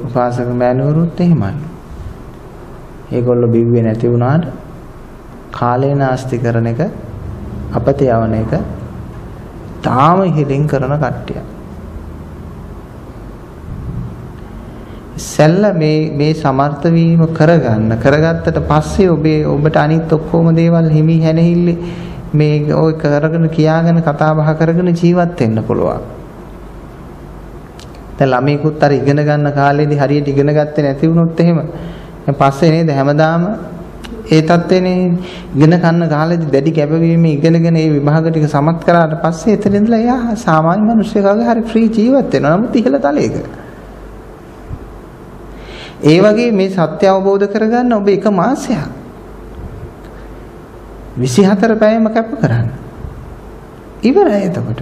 උපාසක මෑණිවරුත් එහෙමයි. ඒගොල්ලෝ බිව්වේ නැති වුණාට කාලේ නාස්ති කරන එක අපතේ යවන එක තාම ඉහළින් කරන කට්ටියක්. ඉස්සෙල්ල මේ මේ සමර්ථ වීම කරගන්න කරගත්තට පස්සේ ඔබට අනිත් ඔක්කොම දේවල් හිමි හැනෙහිල්ලි මේ ඔය කරගෙන කියාගෙන කතා බහ කරගෙන ජීවත් වෙන්න පුළුවන්. දැන් ළමයෙකුත් අර ඉගෙන ගන්න කාලේදී හරියට ඉගෙන ගත්තේ නැති වුණොත් එහෙම දැන් පස්සේ නේද හැමදාම ඒ තත්ත්වනේ ඉගෙන ගන්න කාලේදී දැඩි කැපවීම ඉගෙනගෙන ඒ විභාග ටික සමත් කරාට පස්සේ එතන ඉඳලා එයා සාමාන්‍ය මිනිස්සෙක් වගේ හරි ෆ්‍රී ජීවත් වෙනවා. නමුත් ඉහළ තලයක. ඒ වගේ මේ සත්‍ය අවබෝධ කරගන්න ඔබ එක මාසයක් 24 පැයම කැප කරන්න. ඉවරයි එතකොට.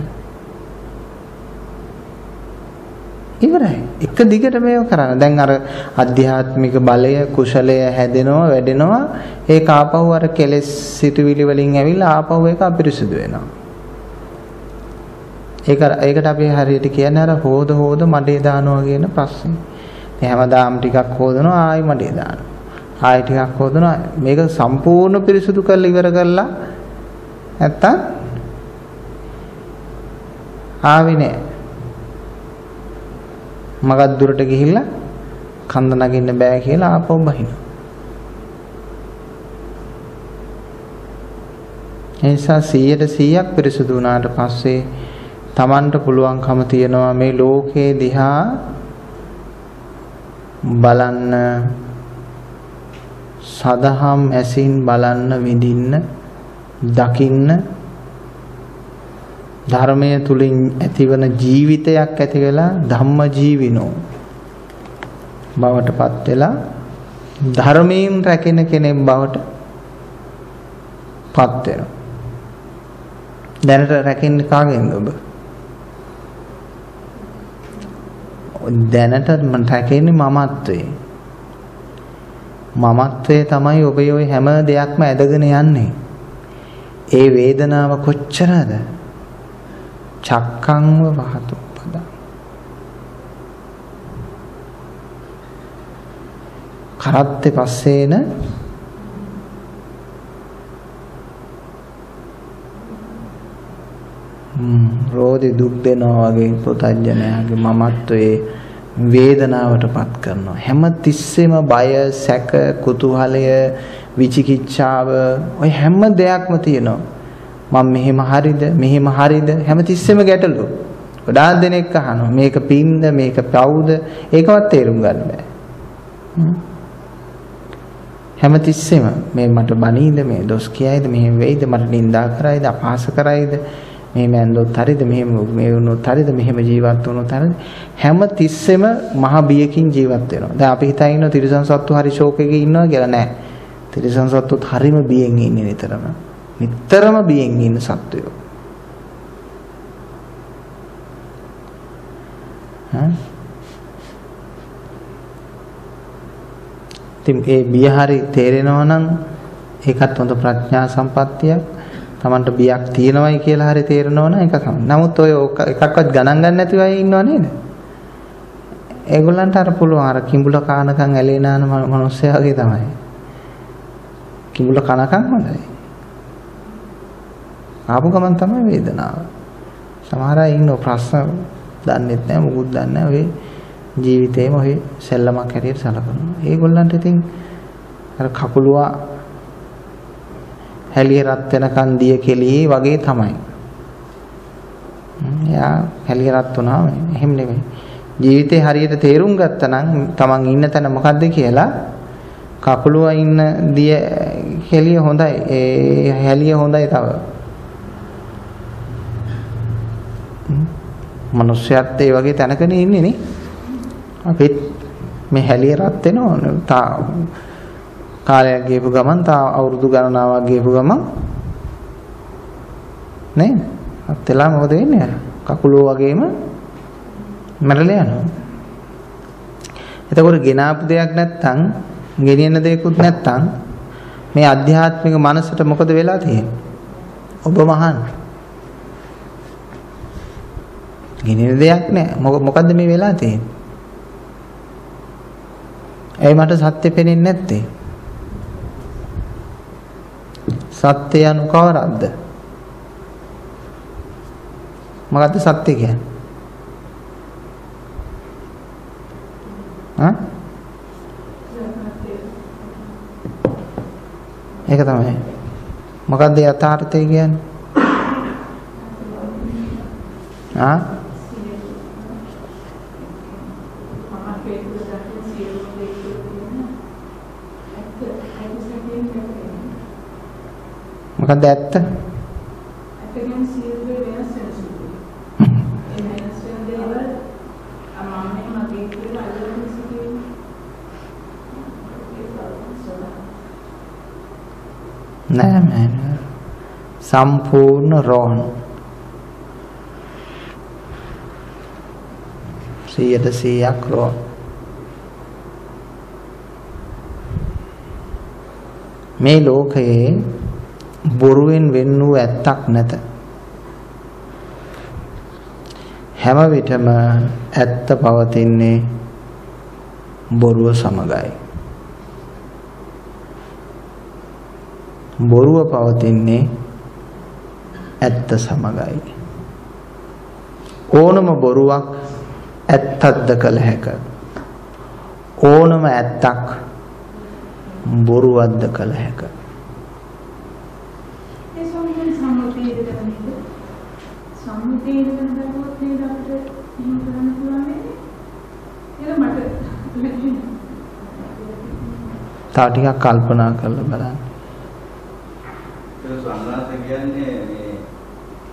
ඉවරයි. එක දිගට මේව කරන්න. දැන් අර ආධ්‍යාත්මික බලය කුසලය හැදෙනවා වැඩෙනවා. ඒක ආපහු අර කෙලෙස් සිතුවිලි වලින් ඇවිල්ලා ආපහු ඒක අපිරිසුදු වෙනවා. ඒකට අපි හරියට කියන්නේ අර හොද හොද මඩේ දානවා කියන ප්‍රශ්නේ. ඉතින් හැමදාම ටිකක් හොදනවා ආයි මඩේ දානවා. ආයි ටිකක් හොදනවා. මේක සම්පූර්ණ පිරිසුදු කරලා ඉවර කරලා නැත්තම් ආවේ නෑ. මගක් දුරට ගිහිල්ලා කන්ද නගින්න බෑ කියලා ආපහු බහිනවා. ඒ නිසා 100%ක් පිරිසුදු වුණාට පස්සේ Tamanට පුළුවන්කම තියනවා මේ ලෝකේ දිහා බලන්න, සදහම් ඇසින් බලන්න, විඳින්න, දකින්න, ධර්මය තුලින් ඇතිවන ජීවිතයක් ඇති වෙලා ධම්ම ජීවිනෝ බවට පත් වෙලා ධර්මයෙන් රැකෙන කෙනෙක් බවට පත් වෙනවා. දැනට රැකෙන්නේ කාගෙන්ද ඔබ? දැනට රැකෙන්නේ මමත්වයේ. මමත්වයේ තමයි ඔබේ ඔය හැම දෙයක්ම ඇදගෙන යන්නේ. ඒ වේදනාව කොච්චරද? චක්කංව වහතු පදං. කරත්තේ පස්සේන රෝදේ දුක් දෙනවා වගේ පුතඥයාගේ මමත්වයේ වේදනාවටපත් කරනවා. හැම තිස්සෙම බය, සැක, කුතුහලය, විචිකිච්ඡාව ඔය හැම දෙයක්ම තියෙනවා. මම මෙහෙම හරිද මෙහෙම හරිද හැම තිස්සෙම ගැටලු. ගොඩාක් දෙනෙක් අහනවා මේක පින්ද මේක පව්ද ඒකවත් තේරුම් ගන්න බෑ. හැම තිස්සෙම මේ මට බනීද මේ දොස් කියයිද මෙහෙම වෙයිද මට නිඳා කරයිද අපහාස කරයිද මෙහෙම ඇන්දොත් හරිද මෙහෙම මේ වුණොත් හරිද මෙහෙම ජීවත් වුණොත් හරිද හැම තිස්සෙම මහ බියකින් ජීවත් වෙනවා. දැන් අපි හිතා ඉන්නවා තිරිසන් සත්තු හරි ෂෝක් එකේ ඉන්නවා කියලා. නෑ. තිරිසන් සත්තුත් හරිම බියෙන් ඉන්නේ නිතරම. නිතරම බියෙන් ඉන්න සත්වයෝ. හා ඉතින් ඒ බිය හරි තේරෙනවා නම් ඒකත් හොඳ ප්‍රඥා සම්පත්තියක්. Tamanට බියක් තියෙනවයි කියලා හරි තේරෙනවා නම් ඒක තමයි. නමුත් ඔය එකක්වත් ගණන් ගන්න නැතිව අය ඉන්නව නේද? ඒගොල්ලන්ට අර පුළුවන් අර කිඹුල කානකම් ඇලේ නාන මිනිස්සයා වගේ තමයි. කිඹුල කනකම් හොඳයි. ආපු ගමන් තමයි වේදනාව. සමහර අය ඉන්නව ප්‍රශ්න දන්නෙත් නෑ මොකුත් දන්නේ නෑ ඔය ජීවිතේම ඔය සෙල්ලමක් හැටියට සලකනවා. ඒගොල්ලන්ට ඉතින් අර කකුලුවා හැලිය රත් වෙනකන් දිය කෙලියේ වගේ තමයි. එයා හැලිය රත් වුණාම එහෙම නෙමෙයි. ජීවිතේ හරියට තේරුම් ගත්තා නම් තමන් ඉන්න තැන මොකද්ද කියලා කකුලුවා ඉන්න දිය කෙලිය හොඳයි. ඒ හැලිය හොඳයි තව. මනුස්සයත් ඒ වගේ තැනකනේ ඉන්නේ නේ. අපිත් මේ හැලිය රත් වෙනවා. කාලයක් ගියපු ගමන් තා අවුරුදු ගණනාවක් ගියපු ගමන් නේද? රත් වෙලා මොකද වෙන්නේ? අර කකුලෝ වගේම මැරලා යනවා. එතකොට ගෙනාපු දෙයක් නැත්තම් ගෙනියන දෙයක්වත් නැත්තම් මේ ආධ්‍යාත්මික මනසට මොකද වෙලා තියෙන්නේ? ඔබ මහන්. ගෙනියන දෙයක් නෑ. මොකද්ද මේ වෙලා තියෙන්නේ? ඇයි මට සත්‍ය පෙනෙන්නේ නැත්තේ? සත්‍ය යනු කවරක්ද? මොකද්ද සත්‍ය කියන්නේ? හා? ඒක තමයි. මොකද්ද යථාර්ථය කියන්නේ? ආ? මොකද්ද ඇත්ත? ඇත්ත කියන්නේ සියලු දේ වෙනස් වෙන සුළුයි. ඒ වෙනස් වෙන දේවල් මම මගේ කියලා අල්ලගෙන සිටින්නේ. නෑ නෑ. සම්පූර්ණ රෝන්. 100%ක් රෝන්. මේ ලෝකයේ බොරුවෙන් වෙන් වූ ඇත්තක් නැත. හැම විටම ඇත්ත පවතින්නේ බොරුව සමගයි. බොරුව පවතින්නේ ඇත්ත සමගයි. ඕනම බොරුවක් ඇත්තක්ද කළ හැක. ඕනම ඇත්තක් බොරුවක්ද කළ හැක. ඒ ස්වාමීන් සම්මුතිය ඉඳගෙන නේද? සම්මුතිය ඉඳගෙන බැලුවොත් නේද අපිට එහෙම කරන්න පුළුවන් වෙන්නේ? ඒක මට තව ටිකක් කල්පනා කරලා බලන්න. ඒ සංඝාත කියන්නේ මේ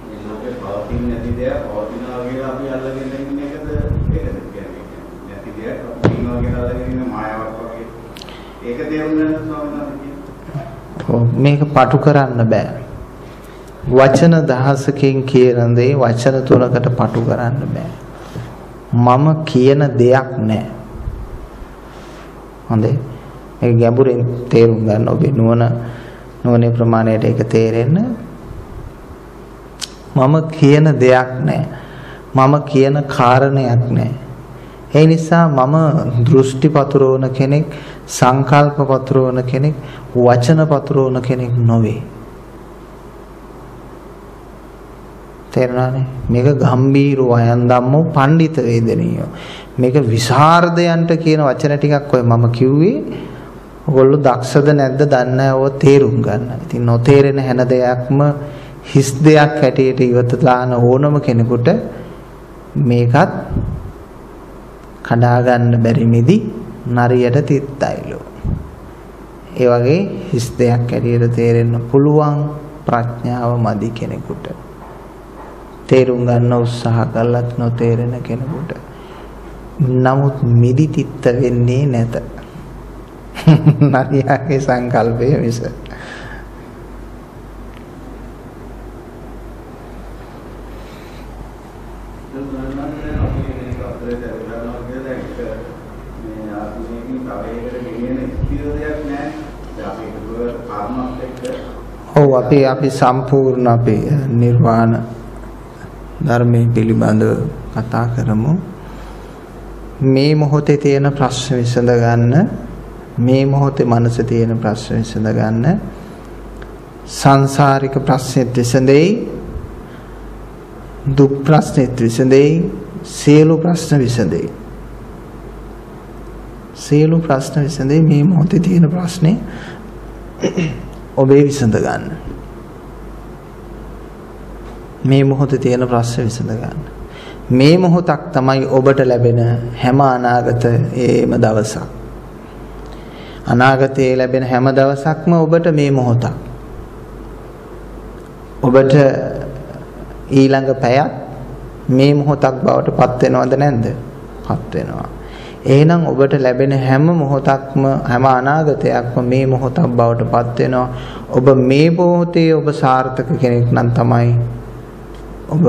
මේ ලෝකේ පවතින නැති දෙයක් පවතිනවා කියලා අපි අල්ලගෙන ඉන්න එකද ඒකද කියන්නේ? නැති දෙයක් පවතිනවා කියලා අල්ලගෙන ඉන්න මායාවක් වගේ. ඒක තේරුම් ගන්න ස්වාමීන් වහන්සේ කියන්නේ. ඔව් මේක පටු කරන්න බෑ. වචන දහසකින් කියන දේ වචන තුනකට පටු කරන්න බෑ. මම කියන දෙයක් නෑ. හොඳේ. මේක ගැඹුරින් තේරුම් ගන්න ඔබේ නුවණේ ප්‍රමාණයට ඒක තේරෙන්න. මම කියන දෙයක් නෑ. මම කියන කාරණයක් නෑ. ඒ නිසා මම දෘෂ්ටි පතුරවන කෙනෙක්, සංකල්ප පතුරවන කෙනෙක්, වචන පතුරවන කෙනෙක් නොවේ. තේරුණානේ? මේක ගම්බීරෝ අයං ධම්මෝ පණ්ඩිත වේදනීයෝ. මේක විසරදයන්ට කියන වචන ටිකක් ඔය මම කිව්වේ. ඔයගොල්ලෝ දක්ෂද නැද්ද දන්නේ නැහැ, ඔය තේරුම් ගන්න. ඉතින් නොතේරෙන හැන දෙයක්ම හිස් දෙයක් හැටියට ඉවත දාන ඕනම කෙනෙකුට මේකත් කඩා ගන්න බැරි මිදි නරියට තිත්තයිලු. ඒ වගේ හිස් දෙයක් හැටියට තේරෙන්න පුළුවන් ප්‍රඥාව මදි කෙනෙකුට. තේරුම් ගන්න උත්සාහ කළත් නොතේරෙන කෙනෙකුට. නමුත් මිදි තිත්ත වෙන්නේ නැත. නරියාගේ සංකල්පය මිස. ඔව් අපි සම්පූර්ණ අපේ නිර්වාණ ධර්මයේ පිළිබඳව කතා කරමු. මේ මොහොතේ තියෙන ප්‍රශ්න විසඳ ගන්න, මේ මොහොතේ මනසේ තියෙන ප්‍රශ්න විසඳ ගන්න, සංසාරික ප්‍රශ්නෙත් විසඳෙයි, දුක් ප්‍රශ්නෙත් විසඳෙයි, සියලු ප්‍රශ්න විසඳෙයි. සියලු ප්‍රශ්න විසඳෙයි. මේ මොහොතේ තියෙන ප්‍රශ්නේ ඔබේ විසඳ ගන්න. මේ මොහොතේ තියෙන ප්‍රශ්න විසඳ ගන්න. මේ මොහොතක් තමයි ඔබට ලැබෙන හැම අනාගතයේම දවසක්. අනාගතයේ ලැබෙන හැම දවසක්ම ඔබට මේ මොහොතක්. ඔබට ඊළඟ පැයත් මේ මොහොතක් බවට පත් වෙනවද නැද්ද? පත් වෙනවා. එහෙනම් ඔබට ලැබෙන හැම මොහොතක්ම හැම අනාගතයක්ම මේ මොහොතක් බවට පත් වෙනවා. ඔබ මේ මොහොතේ ඔබ සාර්ථක කෙනෙක් නම් තමයි ඔබ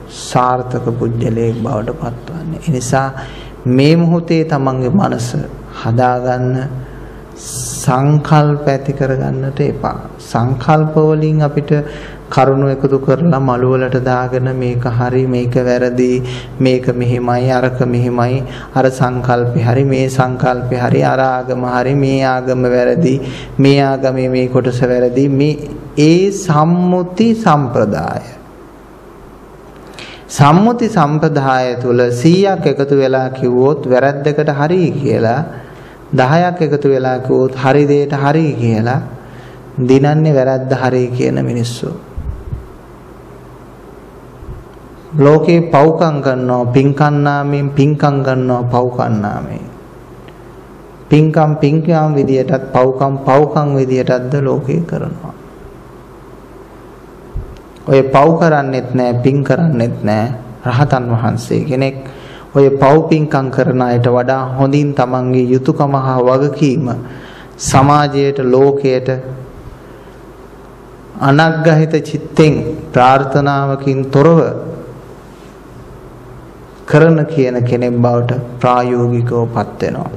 සාර්ථක පුජ්‍යලයක් බවට පත්වන්නේ. ඒ නිසා මේ මොහොතේ තමන්ගේ මනස හදාගන්න, සංකල්ප ඇති කරගන්නට එපා. සංකල්ප වලින් අපිට කරුණු එකතු කරලා මළු වලට දාගෙන මේක හරි මේක වැරදි මේක මෙහෙමයි අරක මෙහෙමයි අර සංකල්පේ හරි මේ සංකල්පේ හරි අර ආගම හරි මේ ආගම වැරදි මේ ආගමේ මේ කොටස වැරදි මේ ඒ සම්මුති සම්ප්‍රදාය සම්මුති සම්ප්‍රදාය තුල 100ක් එකතු වෙලා කිව්වොත් වැරද්දකට හරි කියලා 10ක් එකතු වෙලා කිව්වොත් හරි දෙයට හරි කියලා දිනන්නේ වැරද්ද හරි කියන මිනිස්සු. ලෝකේ පව්කම් කරනවා පින්කම් නාමයෙන් පින්කම් කරනවා පව්කම් නාමයෙන්. පින්කම් පින්කම් විදියටත් පව්කම් පව්කම් විදියටත්ද ලෝකේ කරනවා. ඔය පව් කරන්නෙත් නෑ පින් කරන්නෙත් නෑ රහතන් වහන්සේ කෙනෙක් ඔය පව් පින්කම් කරන අයට වඩා හොඳින් තමන්ගේ යුතුයකම හා වගකීම සමාජයට ලෝකයට අනග්‍රහිත චිත්තෙන් ප්‍රාර්ථනාවකින් තොරව කරන කියන කෙනෙක් බවට ප්‍රායෝගිකව පත් වෙනවා.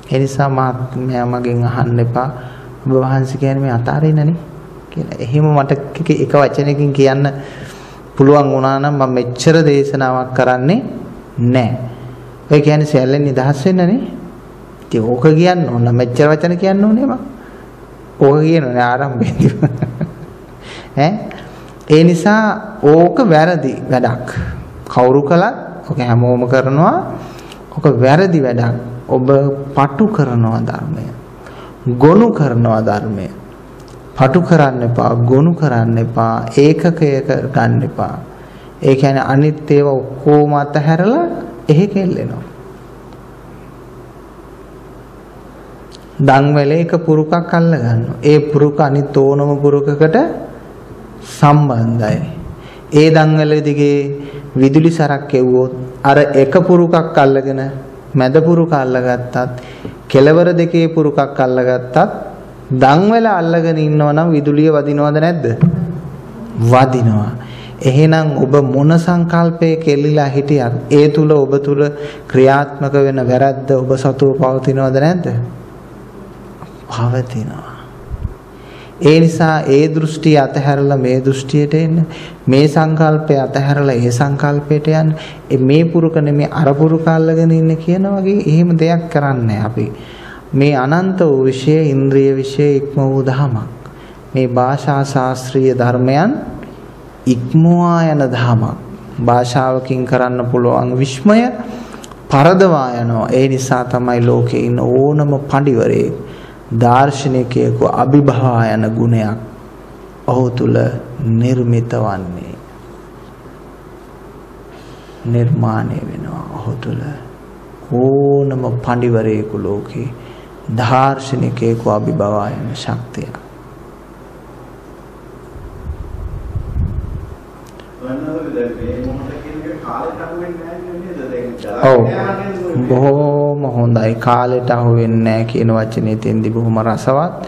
ඒ නිසා මහත්මයා මගෙන් අහන්න එපා ඔබ වහන්සේ කියන්නේ මේ අතාරින්නනේ කියලා. එහෙම මට එක වචනයකින් කියන්න පුළුවන් වුණා නම් මම මෙච්චර දේශනාවක් කරන්නේ නෑ. ඔය කියන්නේ සියල්ලෙන් නිදහස් වෙන්න නේ. ඉතින් ඕක කියන්න ඕන නම් මෙච්චර වචන කියන්න ඕනේ බං. ඕක කියනෝනේ ආරම්භයේදී. ඈ ඒ නිසා ඕක වැරදි වැඩක්. කවුරු කළත් ඕක හැමෝම කරනවා. ඕක වැරදි වැඩක්. ඔබ පටු කරනවා ධර්මය. ගොනු කරනවා ධර්මය. පටු කරන්න එපා, ගොනු කරන්න එපා, ඒකකය ගන්න එපා. ඒ කියන්නේ අනිත් ඒවා ඔක්කොම අතහැරලා එහෙ කෙල්ලෙනවා. දන්වැලේ එක පුරුකක් අල්ල ගන්නවා. ඒ පුරුක අනිත් ඕනම පුරුකකට සම්බන්ධයි. ඒ දන්වැල දිගේ විදුලි සරක් එව්වොත් අර එක පුරුකක් අල්ලගෙන මැද පුරුක අල්ලගත්තත් කෙලවර දෙකේ පුරුකක් අල්ලගත්තත් දන්වැල අල්ලගෙන ඉන්නවා නම් විදුලිය වදිනවද නැද්ද? වදිනවා. එහෙනම් ඔබ මොන සංකල්පයේ කෙලිලා හිටියත් ඒ තුල ඔබ තුල ක්‍රියාත්මක වෙන වැරද්ද ඔබ සතුව පවතිනවද නැද්ද? පවතිනවා. ඒ නිසා ඒ දෘෂ්ටිය අතහැරලා මේ දෘෂ්ටියට එන්න, මේ සංකල්පය අතහැරලා ඒ සංකල්පයට යන්න, මේ පුරුක නෙමෙයි අර පුරුක අල්ලගෙන ඉන්න කියන වගේ එහෙම දෙයක් කරන්නේ අපි. මේ අනන්ත වූ විෂය ඉන්ද්‍රිය විෂය ඉක්ම වූ දහමක්. මේ භාෂා ශාස්ත්‍රීය ධර්මයන් ඉක්මවා යන දහමක්. භාෂාවකින් කරන්න පුළුවන් විස්මය පරදවා යනවා. ඒ නිසා තමයි ලෝකේ ඉන්න ඕනම පඬිවරයෙක් දාර්ශනිකයෙකු අභිභවා යන ගුණයක් ඔහු තුල නිර්මිත වන්නේ. නිර්මාණය වෙනවා ඔහු තුල. ඕනම පඬිවරයෙකු ලෝකේ දාර්ශනිකයෙකු අභිභවා යන ශක්තිය. ඔව් බොහොම හොඳයි. කාලයට අහු වෙන්නේ නැහැ කියන වචනේ තෙන්දි බොහොම රසවත්.